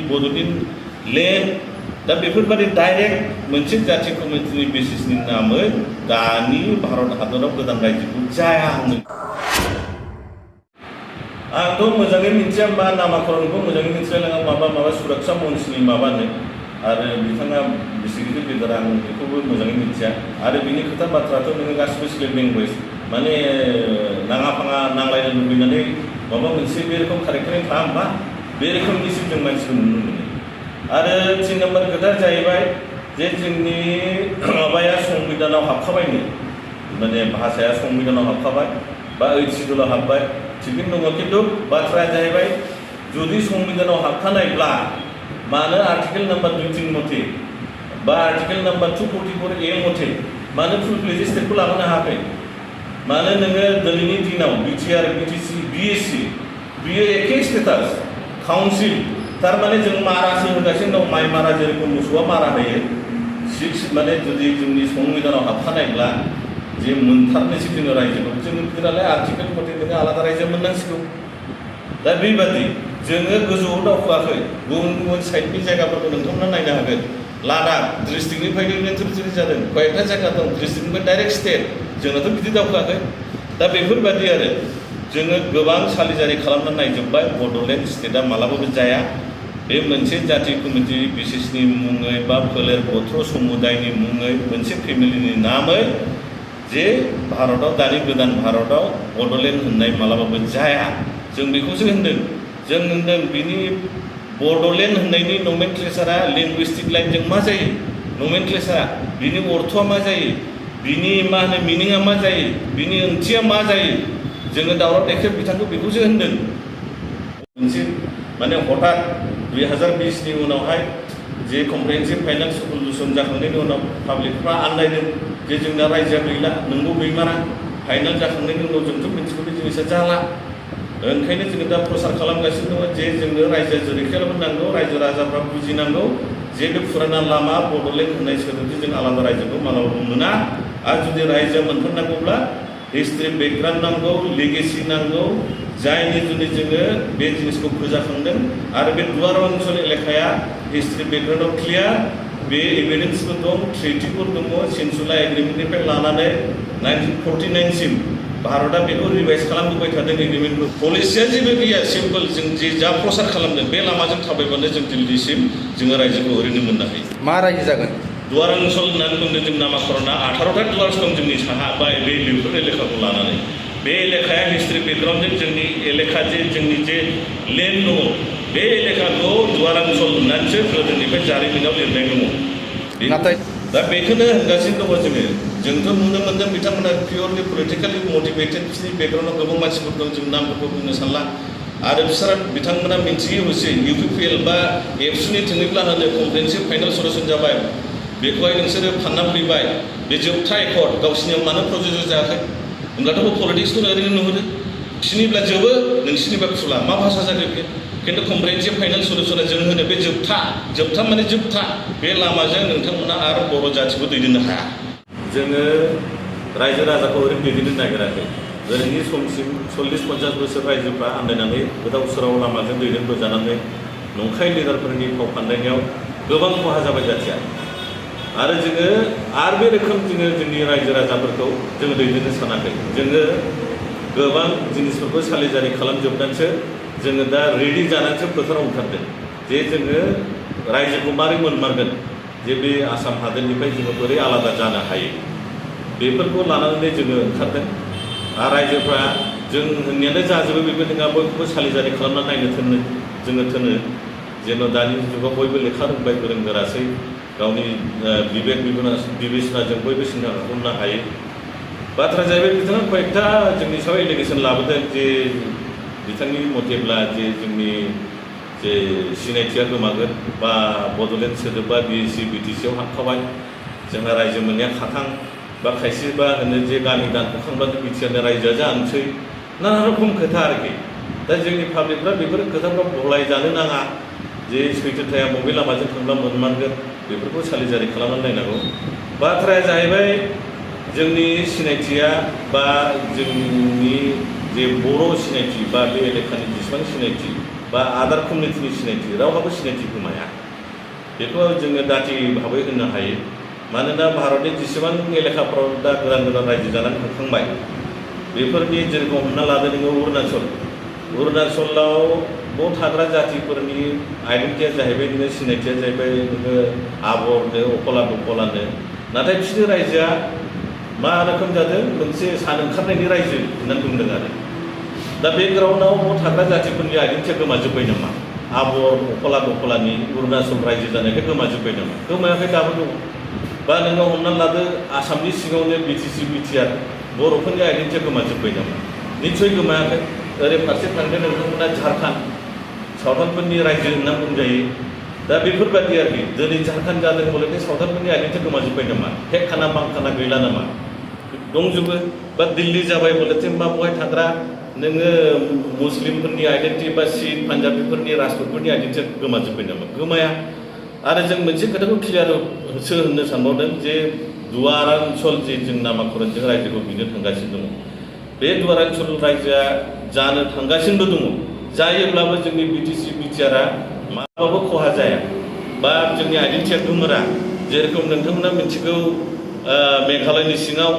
Bodoland land दा बेफोरबादि direct मोनसे जाथि कमिटिनि बेसिसनि नामै दानि भारत हादराव गोदान रायजोखौ जाया होनो आंथ' मोजाङै मिथिया मा नामाकरणखौ मोजाङै मिथिलाय माबा सुरक्षा मन्त्रिनि माबानो आरो बिथाङा बेसे गिदिर लिडार आं बेखौबो मोजाङै मिथिया आरो बिनि खोथा बाथ्राथ' नोङो गासिबो स्लेट लेंगुवेज माने नाङा फाङा नांलायनो लुबैनानै माबा मोनसे बे रोखोम कारेक्टारिं खालामबा बे रोखोमनिसिम जों मानसिखौ नुनो मोनो आरो 3 नम्बर खोथा जाहैबाय जे जोंनि माबाया संबिधानाव हाबखाबायनो माने भाषाया संबिधानाव हाबखाबाय बा 8 शिड्यूलाव हाबबाय थिगैनो दङ खिन्थु बाथ्राया जाहैबाय जुदि संबिधानाव हाबखानायब्ला मानो आर्टिकेल नम्बर 2 मथे बा आर्टिकेल नम्बर 244A मथे मानो फुल फ्लेज स्टेटखौ लाबोनो हायाखै मानो नोङो दिनैनि दिनाव बिटिआर बिटिसि बिएससि बियो एखे स्टेटास काउन्सिल तारमाने जों मारासो होगासिनो दं माइ मारा जेरखम मोसौआ मारा होयो 6 माने जुदि जोंनि संबिधानाव हाबखानायब्ला जे मोनथारनोसै जोङो रायजोखौ जोङो बिरालाय आर्टिकेल मथे जोङो आलादा रायजो मोननांसिगौ दा बेबादि जोङो गोजौआव दावखोआखै गुबुन साइडनि जायगाफोरखौ नोंथांमोना नायनो हागोन लादाख डिस्ट्रिक्टनिफ्रायनो टेरिटरि जादों कयेकथा जायगा दं डिस्ट्रिक्टनिफ्राय डाइरेक्ट स्टेट जोंनाथ' बिदि दावखोआखै दा बेफोरबादि आरो जोङो गोबां सालिजारि खालामनानै नायजोब्बाय बड'लेण्ड स्टेटआ मालाबाबो जाया बे मोनसे जाथि कमिटि बिसेसनि मुङै बा फोलेर गथ्र समुदायनि मुङै मोनसे फेमिलिनि नामै जे भारताव दानि गोदान भारताव बड'लेण्ड होननाय मालाबाबो जाया जों बेखौसो होनदों जों होनदों बिनि बड'लेण्ड होननायनि नमेनक्लेचारा लिंगुइस्टिक लाइनजों मा जायो नमेनक्लेचारा बिनि अर्थआ मा जायो बिनि मा होनो मिनिङा मा जायो बिनि ओंथिया मा जायो जोङो दावराव देखेब बिथांखौ बेखौसो होनदों मोनसे माने हठात 2020 नि उनावहाय जे कम्प्रिहेन्सिभ फाइनाल सल्युसन जाखांनायनि उनाव पाब्लिकफ्रा आन्दायदों जे जोंना रायजोआ गैला नंगौ गैमारा फाइनाल जाखांनायनि उनाव जोंथ' मिथिगौ बे जिनिसा जाला ओंखायनो जोङो दा प्रसार खालामगासिनो दङ जे जोंनो रायजोआ जेरैखायबो नांगौ रायजो राजाफ्रा बुजिनांगौ जे बे फुराना लामा बड'लेण्ड होननाय सोदोबजों जों आलादा रायजोखौ मालाबाबो मोना आरो जुदि रायजोआ मोनथारनांगौब्ला हिस्ट्रि बेकग्राउन्ड नांगौ लेगेसि नांगौ जायनि जुनै जोङो बे जिनिसखौ फोजाखांदों आरो बे दुवार ओनसोल एलेकाया हिस्ट्रि बेकग्राउन्डआव क्लियार बे एभिडेन्सफोर दं ट्रिटिफोर दङ सेन्सुला एग्रिमेन्टनिफ्राय लानानै 1949 सिम भारतआ बेखौ रिभाइज खालामबोबाय थादों एग्रिमेन्टखौ पलिसिया जेबो गैया सिम्पल जों जे जा प्रसार खालामदों बे लामाजों थाबायबानो जों दिल्लीसिम जोङो रायजोखौ ओरैनो मोननो हायो मा रायजो जागोन दुवार ओनसोल होननानै बुंदों जों नामाकरणआ 18टा दुवार्स दं जोंनि साहा बा बे बेफोर एलेकाखौ लानानै बे एलेकाया हिस्ट्रि बेकग्राउन्डजों जोंनि एलेका जे जोंनि जे लेन्ड दङ बे एलेकाखौ दुवार ओनसोल होननानैसो गोदोनिफ्राय जारिमिनाव लिरनाय दङ नाथाय दा बेखौनो होनगासिनो दङ जोंथ' नुनो मोन्दों बिथांमोना पियरलि पलिटिकेलि मटिभेटेड बिसोरनि बेकग्राउन्डआव गोबां मानसिफोर दं जों नामफोरखौ बुंनो सानला आरो बिथांमोना मिन्थियो हसे UPPL बा एबसुनि थोङैब्ला होनो कम्प्रिहेन्सिभ फाइनाल सल्युसन जाबाय बेखौहाय नोंसोरो फानना फैबाय बे जोबथा एकर्ड गावसिनियाव मानो प्रजेक्ट जायाखै होमब्लाथ' पलिटिक्सखौनो ओरैनो नुहुरो बिसिनिब्ला जोबो नोंसिनिबा खुला मा भाषा जाखो बे खिन्थु कम्प्रिहेन्सिभ फाइनाल सल्युसना जों होनो बे जोबथा माने जोबथा बे लामाजों नोंथांमोना आरो बर' जाथिखौ दैदेननो हाया जोङो रायजो राजाखौ ओरैनो दैदेननो नागिराखै दिनैनि समसिम 40-50 बोसोर रायजोफ्रा आन्दायनानै गोदाव सोराव लामाजों दैदेनबोजानानै नंखाय लिडारफोरनि फाव फान्दायनायाव गोबां खहा जाबाय जाथिया आरो जोङो आरो बे रोखोम जोंनि रायजो राजाफोरखौ जोङो दैदेननो सानाखै जोङो गोबां जिनिसफोरखौ सालिजारि खालामजोबनानैसो जोङो दा रेडि जानानैसो फोथाराव ओंखारदों जे जोङो रायजोखौ मारै मोनमारगोन जे बे आसाम हादोरनिफ्राय जोङो बोरै आलादा जानो हायो बेफोरखौ लानानै जोङो ओंखारदों आरो रायजोफ्रा जों होननायानो जाजोबो बेबो नङा बयखौबो सालिजारि खालामना नायनो जोङो जेन' दानि जुगाव बयबो लेखा रोंबाय गोरों गोरासै गावनि बिबेक बिबेचनाजों बयबो सिन्था खालामनो हायो बाथ्रा जाहैबाय बिथाङा कयेकथा जोंनि सायाव एलिगेसन लाबोदों जे बिथांनि मथेब्ला जे जोंनि जे सिनायथिया गोमागोन बा बड'लेण्ड सोदोबा BSc BTCआव हाबखाबाय जोंहा रायजो मोननाया खाथां बा खायसेबा होनो जे गामि दानख'खांब्लानो बिटिआरनि रायजोआ जानोसै नाना रखम खोथा आरोखि दा जोंनि पाब्लिकफ्रा बेफोर खोथाफ्राव गलायजानो नाङा जे सैथोथाया बबे लामाजों थांब्ला मोनमारगोन बेफोरखौ सालिजारि खालामनानै नायनांगौ बाथ्राया जाहैबाय जोंनि सिनायथिया बा जोंनि जे बर' सिनायथि बा बे एलेकानि जेसेबां सिनायथि बा आदार कमिउनिटिनि सिनायथि रावहाबो सिनायथि गोमाया बेखौ जोङो दाथि भाबै होननो हायो मानोना भारतनि जेसेबां एलेखाफ्राव दा गोदान गोदान रायजो जानानै थांखांबाय बेफोरनि जेरेखम हमना लादो नोङो अरुणाचलाव बाव थाग्रा जातिफोरनि आइडेन्टिटिया जाहैबाय नोङो सिनायथिया जाहैबाय नोङो आबरनो अकला दखलानो नाथाय बिसोरनि रायजोआ मा रोखोम जादों मोनसे सान ओंखारनायनि रायजो होननानै बुंदों आरो दा बे ग्राउन्डआव बाव थाग्रा जातिफोरनि आइडेन्टिटिया गोमाजोब्बाय नामा आबर अकला दखलानि अरुणाचल रायजो जानायखाय गोमाजोब्बाय नामा गोमायाखै दाबो दं बा नोङो हमनानै लादो आसामनि सिङावनो बिटिसि बिटिआर बर'फोरनि आइडेन्टिटिया गोमाजोब्बाय नामा निस्सय गोमायाखै ओरै फारसे थांदो नोंथांमोना झारखन्ड सावथालफोरनि रायजो होनना बुंजायो दा बेफोरबायदि आरोखि दिनै झारखन्ड जादों बले सावथालफोरनि आइडेन्टिटिया गोमाजोब्बाय नामा हेखाना बांखाना गैला नामा दंजोबो बा दिल्ली जाबाय बलेथे मा बहाय थाग्रा नोङो मुस्लिमफोरनि आइडेन्टिटि बा सिख पान्जाबिफोरनि राजपुतफोरनि आइडेन्टिटिया गोमाजोब्बाय नामा गोमाया आरो जों मोनसे खोथाखौ क्लियार होननो सानबावदों जे दुवारान्चल जे जों नामाकरणजों रायजोखौ बिनो थांगासिनो दङ बे दुवारान्चल रायजोआ जानो थांगासिनोबो दङ जायोब्लाबो जोंनि बिटिसि बिटिआरआ माब्लाबाबो खहा जाया बा जोंनि आइडेन्टिटिया गोमोरा जेरेखम नोंथांमोना मिथिगौ मेघालयनि सिङाव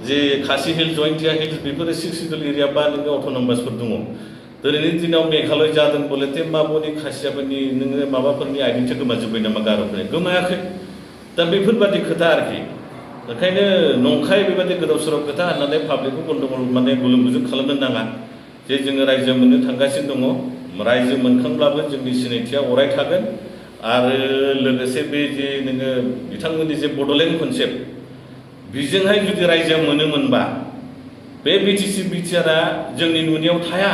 जे खासि हिल्स जयन्तिया हिल्स बेफोरो 6 सिडुल एरिया बा नोङो अट'नमासफोर दङ दिनैनि दिनाव मेघालय जादों बलेथे माबनि खासियाफोरनि नोङो माबाफोरनि आइडेन्टिटिया गोमाजोब्बाय नामा गार'फोरनि गोमायाखै दा बेफोरबादि खोथा आरोखि ओंखायनो नंखाय बेबादि गोदाव सोराव खोथा होननानै पाब्लिकखौ गन्दगल माने गुलुं गुजुं खालामनो नाङा जे जोङो रायजो मोननो थांगासिनो दङ रायजो मोनखांब्लाबो जोंनि सिनायथिया अराय थागोन आरो लोगोसे बे जे नोङो बिथांमोननि जे बड'लेण्ड कनसेप्ट बिजोंहाय जुदि रायजोआ मोनोमोनबा बे बिटिसि बिटिआरआ जोंनि नुनायाव थाया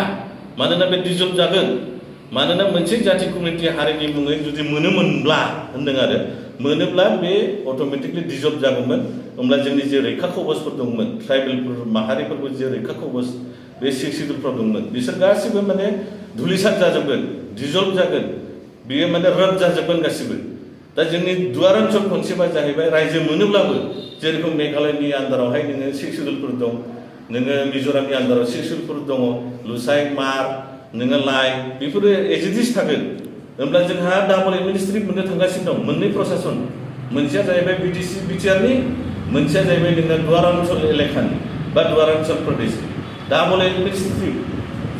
मानोना बे डिजल्भ जागोन मानोना मोनसे जाथि कमिउनिटि हारिनि मुङै जुदि मोनोमोनब्ला होनदों आरो मोनोब्ला बे अट'मेटिकलि डिजल्भ जागौमोन होमब्ला जोंनि जे रैखा कबचफोर दंमोन ट्राइबेलफोर माहारिफोरबो जे रैखा कबच बे 6 सिडुलफ्राव दंमोन बिसोर गासिबो माने धुलिसात जाजोबगोन डिजल्भ जागोन बेयो माने रद जाजोबगोन गासिबो दा जोंनि दुवारान्चल कनसेप्टआ जाहैबाय रायजो मोनोब्लाबो जेरेखम मेघालयनि आन्दारावहाय नोङो 6 सिडुलफोर दं नोङो मिज'रामनि आन्दाराव 6 सिडुलफोर दङ लुसाइ मार नोङो लाइ बेफोरो एजिटिस थागोन होमब्ला जोंहा डाबल एडमिनिस्ट्रेटिभ मोननो थांगासिनो दं मोननै प्रसासन मोनसेया जाहैबाय बिटिसि बिटिआरनि मोनसेया जाहैबाय नोङो दुवारान्चल एलेखानि बा दुवारान्चल प्रदेशनि डाबल एडमिनिस्ट्रेटिभ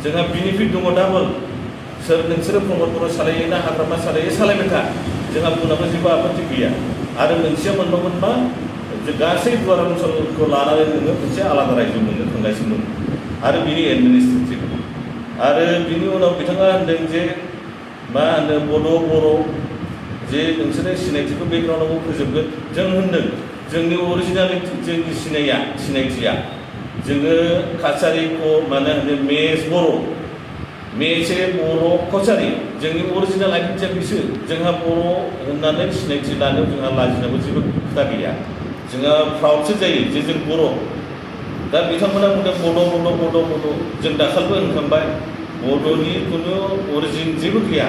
जोंहा बेनिफिट दङ डाबल सोर नोंसोरो प्रमद बर' सालायो ना हाग्रामा सालायो सालायबाय था जोंहा बुंनाबो जेबो आपत्ति गैया आरो मोनसेया मोनबावगोन मा गासै दुवारान्चलखौ लानानै नोङो मोनसे आलादा रायजो मोननो थांगासिनो दं आरो बिनि एडमिनिस्ट्रेटिभ आरो बिनि उनाव बिथाङा होनदों जे मा होनो बर' जे नोंसोरो सिनायथिखौ बेकग्राउन्डआवबो फोजोबगोन जों होनदों जोंनि अरिजिनालिटि जोंनि सिनायथिया जोङो काछारिखौ माने होनो मेस बर' मेसे बर' कछारि जोंनि अरिजिनाल आइडेन्टिटिया बिसोर जोंहा बर' होननानै सिनायथि लानो जोंहा लाजिनांगौ जेबो खोथा गैया जोंहा प्राउडसो जायो जे जों बर' दा बिथांमोना बुंदों बड' जों दाखालिबो होनखांबाय बड'नि खुनु अरिजिन जेबो गैया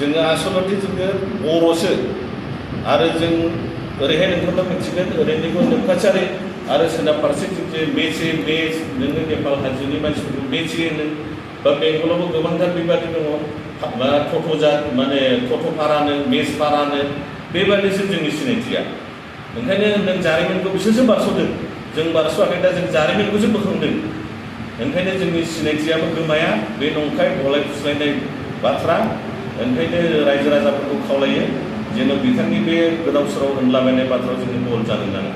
जोङो आसलथे जोङो बर'सो आरो जों ओरैहाय नोंथांमोना मिथिगोन ओरैनिखौ नों काछारि आरो सोनाब फारसेथिं जे मेस नोङो नेपाल हाजोनि मानसिफोरखौ मेचे होनो बा बेंगलावबो गोबांथार बेबादि दङ बा टट'जात माने टट'पारानो मेसपारानो बेबादिसो जोंनि सिनायथिया ओंखायनो नों जारिमिनखौ बिसोरसो बारस'दों जों बारस'वाखै दा जों जारिमिनखौसो बोखांदों ओंखायनो जोंनि सिनायथियाबो गोमाया बे नंखाय गलाय खुस्लायनाय बाथ्रा ओंखायनो रायजो राजाफोरखौ खावलायो जेन' बिथांनि बे गोदाव सोराव होनलाबायनाय बाथ्रायाव जोङो बल जानो नाङा